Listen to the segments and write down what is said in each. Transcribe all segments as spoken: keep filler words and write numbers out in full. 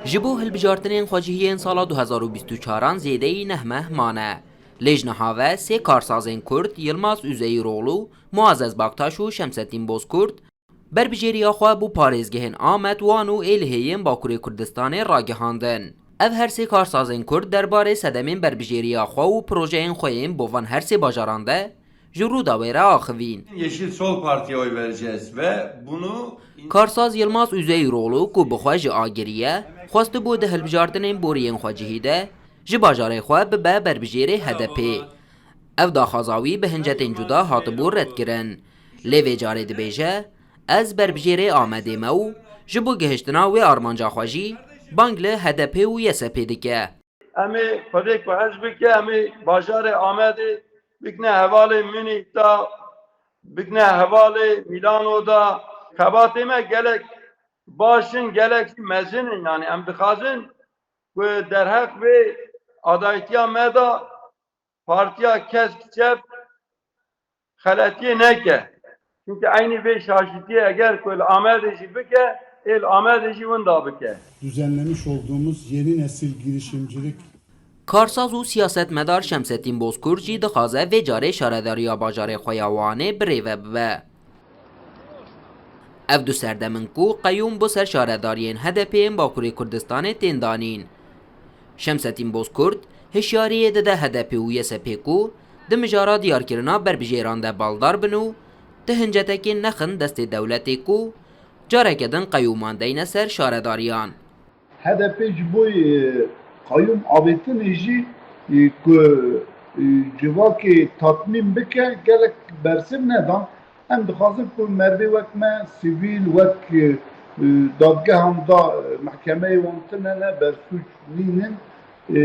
Ji bo hilbijartinên xwecihiyên sala du hezar û bîst û çaran zêdeyî neh meh mane. Lê ji niha ve sê karsazên Kurd, Yilmaz Üzeyîroğlu, Muazzez Baktaş û Şemsettin Bozkurt, berbijêriya xwe bo parêzgehên Amed, Wan û Êlihê yên Bakurê Kurdistanê ragihandin. Ev her sê karsazên Kurd derbarê sedemên berbijêriya xwe û projeyên xwe yên bo van her sê bajaran de ji Rûdawê re axivîn. Yeşil Sol Parti'ye oy vereceğiz ve bunu Karsaz Yilmaz Üzeyîroğlu ku bi xwe ji Agirî ye, xwestibû di hilbijartinên boriyên xwecihî de ji bajarê xwe bibe berbijêrê H D P. Ev daxwaza wî bi hincetên cuda hatibû redkirin. Lê vê carê dibêje, ez berbijêrê Amedê me û ji bo gihiştina wê armanca xwe jî bang li H D P û Y S P dike. Em ê xwedê ku ez bike, em ê bajarê Amedê bikine hevalê Münîh da, bikine hevalê Mîlano da. Xebatê me gelek baş in, gelek jî mezin in. Yanî em dixwazin ku derheq vê adayîtiya me de partiya Kesk Çep xeletiyê neke. Çimkî eynî vê şaşîtiyê eger ku li Amedê jî bike, ê li Amedê jî winda bike. Düzenlemiş olduğumuz yeni nesil girişimcilik Karsaz û siyasetmedar Şemsettin Bozkurt jî dixwaze vê carê şaredariya bajarê xwe ya Wanê birêve bibe. Ev du serdem in ku qeyûm bo ser şaredariyên H D P yên Bakurê Kurdistanê tên danîn. Şemsettin Bozkurt hişyariyê dide H D P û Y S P ku di mijara diyarkirina berbijêran de baldar bin û di hincetekê nexin destê dewletê ku careke din qeyûman deyne ser şaredariyan. H D P ji bo, e, qeyûm avêtinê jî, e, ku, e, civakê tatmîn bike, gelek bersiv nedan. Em dixwazin ku merivê wek me, sivîl, wek, e, e, dadgehan da, e, mehkemeyê wan tune ne, bersûc nînin. E,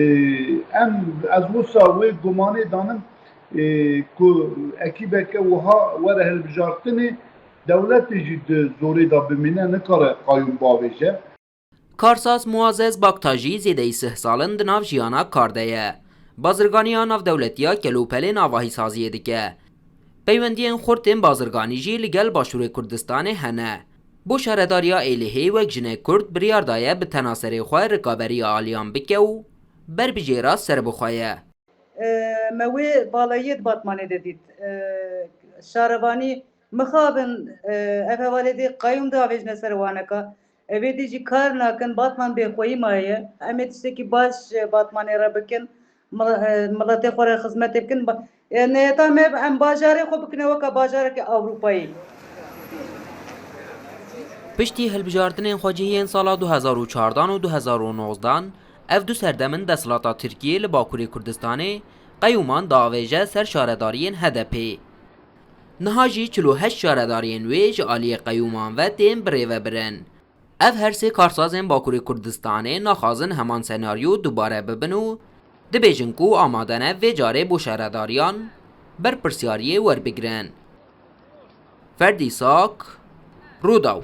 em, ez wisa wê gumanê danim, e, ku ekîbeke wiha were hilbijartinê, dewletê jî di zorê de bimîne, nikare qeyûm bavêje. Karsaz Muazzez Baktaş jî zêdeyî sih sal in di nav jiyana kar de ye. Bazirganiya navdewletiya kelûpelên avahîsaziyê dike. Peywendiyên xurt ên bazirganî jî li gel Başûrê Kurdistanê hene. Bo şaredariya Êlihê wek jinek Kurd biryar daye bi tena serê xwe rikaberiya aliyan bike û berbijêra serbixwe ye. E, me wê balayiyê di Batmanê de dît. E, şarevanî mixabin, e, ev hevalê dê qeyûm de avêjine ser waneka. Evê dî jî kar nakin, Batman bêxweyî maye. Em ê tiştekî baş, e, Batmanê re bikin, mil-, e, miletê xwe re xizmetê bikin. Ba-, e, niyeta me em bajarê xwe bikine weka bajarekî Ewropayî. Piştî hilbijartinên xwecihiyên sala du hezar û çardan û du hezar û nozdan, ev du serdem in desthilata Tirkiyê li Bakurê Kurdistanê qeyûman diavêje ser şaredariyên H D P. Niha jî çil û heşt şaredariyên wê ji aliyê qeyûman ve tên birêvebirin. Ev her sê karsazên Bakurê Kurdistanê naxwazin heman senaryo dubare bibin û dibêjin ku amade ne vê carê bo şaredariyan berpirsiyariyê werbigrin. Ferdî Sak, Rûdaw.